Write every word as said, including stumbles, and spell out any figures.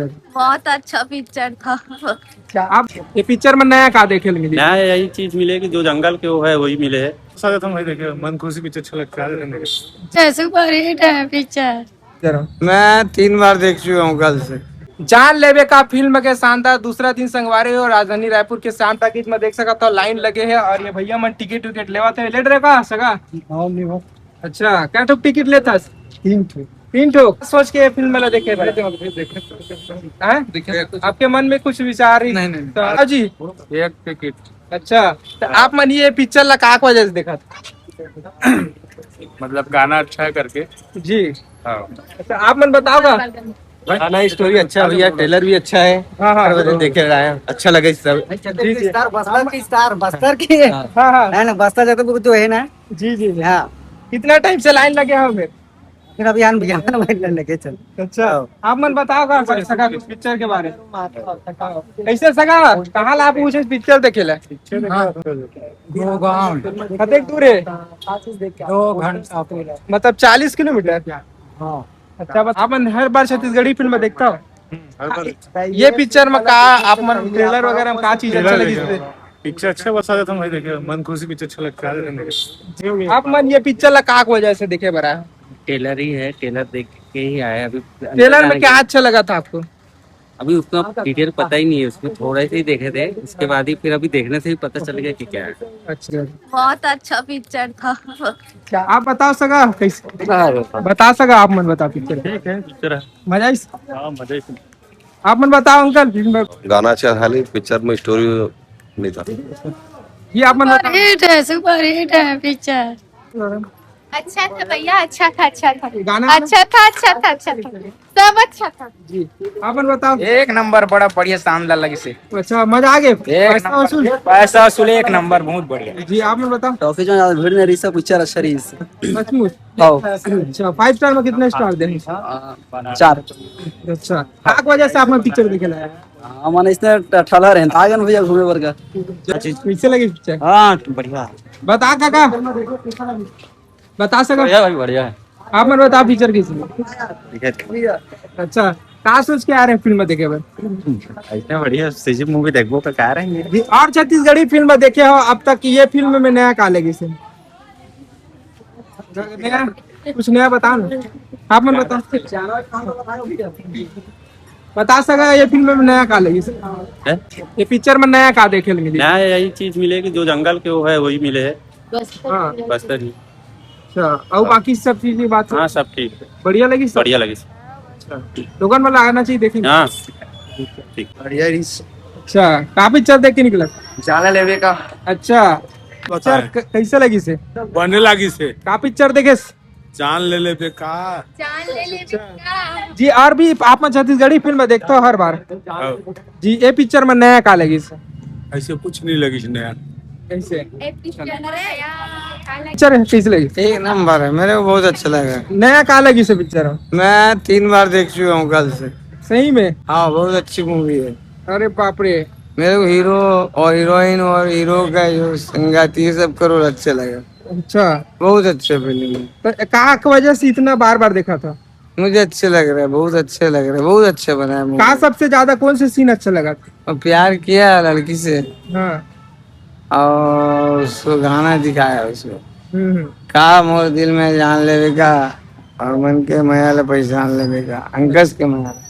बहुत अच्छा पिक्चर था। अच्छा, आप ये पिक्चर में नया का देखे ल मिली? नया यही चीज मिले कि जो जंगल के वो है, वही मिले है। स्वागत हम भाई देखे, मन खुशी पिक्चर अच्छा लगता है, देखे। अच्छा, सुपर हिट है पिक्चर। जरूर। मैं तीन बार देख चुका हूँ कल से। जान लेवे का फिल्म के शानदार दूसरा दिन संगवारी हो राजधानी रायपुर के श्याम टाकीज में देख सकत हो, लाइन लगे है और ये भैया मन टिकट विकेट लेवत है। लेट रहे का सगा? और नहीं हो। अच्छा, कै ठो टिकट लेथस? तीन ठो। तीन ठो। सोच के ये फिल्म ला देखे भाई। हैं? आपके मन में कुछ विचार ही? नहीं, नहीं। तो हाँ जी। एक टिकट। अच्छा, तो आप मन ये पिक्चर ला का वजह से देखत? मतलब गाना अच्छा है करके। जी। हाँ। अच्छा, आप मन बताओ का? गाना, स्टोरी अच्छा है भैया, ट्रेलर भी अच्छा है। हाँ, हाँ। हर बजन देखे रहा है, अच्छा लगे सब। जी, जी। स्टार, बस्तर की स्टार, बस्तर की। हाँ, हाँ। है ना, बस्तर जाते वो जो है ना। जी, जी, जी। हाँ। कितना टाइम से लाइन लगे हो फिर? फिर अभी आन भैया ना, भाई लगे चल। अच्छा, हाँ। आप मन बताओ का, सगा कुछ पिक्चर के बारे में? कैसे सगा? कहाँ ला आप पूछे पिक्चर देखे ला? हाँ। दो गांव। कतेक दूर है? दो घंटा पूरा। मतलब चालीस किलोमीटर? हाँ। अच्छा, बस आप मन हर बार छत्तीसगढ़ी फिल्म देखता हो? हम्म, हर बार। ये पिक्चर में का आप मन ट्रेलर वगैरह में का चीज अच्छा लगी? पिक्चर अच्छा बता देता हूँ भाई, देखे मन खुशी पिक्चर अच्छा लगता है, देखे। आप मन ये पिक्चर ला का वजह से देखे बर आए? ट्रेलर ही है, ट्रेलर देख के ही आए अभी। ट्रेलर में क्या अच्छा लगा था आपको? अभी उसका डिटेल पता ही नहीं है, उसमें थोड़ा सा ही देखे थे, उसके बाद ही फिर अभी देखने से ही पता चल गया कि क्या है। अच्छा, बहुत अच्छा पिक्चर था। आप बताओ सगा कैसे? बता सगा, आप मन बताओ पिक्चर। ठीक है, पिक्चर है। मजा आइस? हाँ, मजा आइस। आप मन बताओ अंकल, फिल्म में। गाना अच्छा है, खाली पिक्चर में स्टोरी नहीं था। ये आप मन बताओ। हिट है, सुपर हिट है पिक्चर। अच्छा था भैया, अच्छा था, अच्छा था। गाना अच्छा था, अच्छा था, अच्छा था। सब अच्छा था। जी, आप मन बताओ। एक नंबर, बड़ा बढ़िया, शानदार लगी से। अच्छा, मजा आ गए? एक पैसा नंबर, वसूल? पैसा वसूल एक नंबर, बहुत बढ़िया। जी, आप मन बताओ। टॉकीज में ज्यादा भीड़ नहीं रही, सब पिक्चर अच्छा रही। सचमुच? हाँ। अच्छा, फाइव स्टार में कितने स्टार देंगे? चार। अच्छा, का वजह से आप मन पिक्चर देखे ला? हाँ, मन इसने ठ-, ठहरा रहे हैं, आ गए ना भैया घूमे बर का। कैसे लगी पिक्चर? हाँ, बढ़िया। बता काका, बता सका। बढ़िया भाई, बढ़िया है। आप मन बताओ पिक्चर कैसी है? ठीक है। अच्छा, का सोच के आ रहे हैं फिल्म देखे बर? ऐसे बढ़िया सीजी मूवी देखबो तो का रहेंगे। जी, और छत्तीसगढ़ी फिल्म देखे हो अब तक, ये फिल्म में नया का लगी से? नया, कुछ नया बताओ ना, आप मन बताओ। बता सका ये फिल्म में नया का लगी से? हैं? ये पिक्चर में नया का देखे ल मिली? नया यही चीज मिले कि जो जंगल के वो है, वही मिले है। हाँ। बस्तर ही। अच्छा, और बाकी सब चीज की बात? हाँ, सब ठीक है। बढ़िया लगी सब? बढ़िया लगी। अच्छा, लोगन मन ला आना चाहिए देखे। हाँ, ठीक। बढ़िया रही। अच्छा, का पिक्चर देख के निकला? जान लेवे का। अच्छा, पिक्चर क-, कैसे लगी से? बने लगी से। का पिक्चर देखे? जान ले लेबे का। जान ले लेबे का। जी, और भी आप मन छत्तीसगढ़ी फिल्म देखते हो हर बार? हाँ। जी, ये पिक्चर में नया का लगी से? ऐसे कुछ नहीं लगी से नया। कैसे? ए पिक्चर नया का लगी? पिक्चर कैसे लगी? एक नंबर है, मेरे को बहुत अच्छा लगा। नया का लगी से पिक्चर? मैं तीन बार देख चुका हूँ कल से। सही में? हाँ, बहुत अच्छी मूवी है। अरे बाप रे। मेरे को हीरो और हीरोइन और हीरो का जो संगाती है, सबका रोल अच्छा लगा। अच्छा। बहुत अच्छा फिल्म है। तो का, का वजह से इतना बार बार देखा था? मुझे अच्छे लग रहे हैं, बहुत अच्छे लग रहे हैं, बहुत अच्छा बना है मूवी। का सबसे ज्यादा कौन से सीन अच्छा लगा? और प्यार किया लड़की से। हाँ। और उसको गाना दिखाया उसको। हम्म, हम्म। का मोर दिल में जान लेवे का और मन के मया ले पहचान लेवे का, अंकज के मया।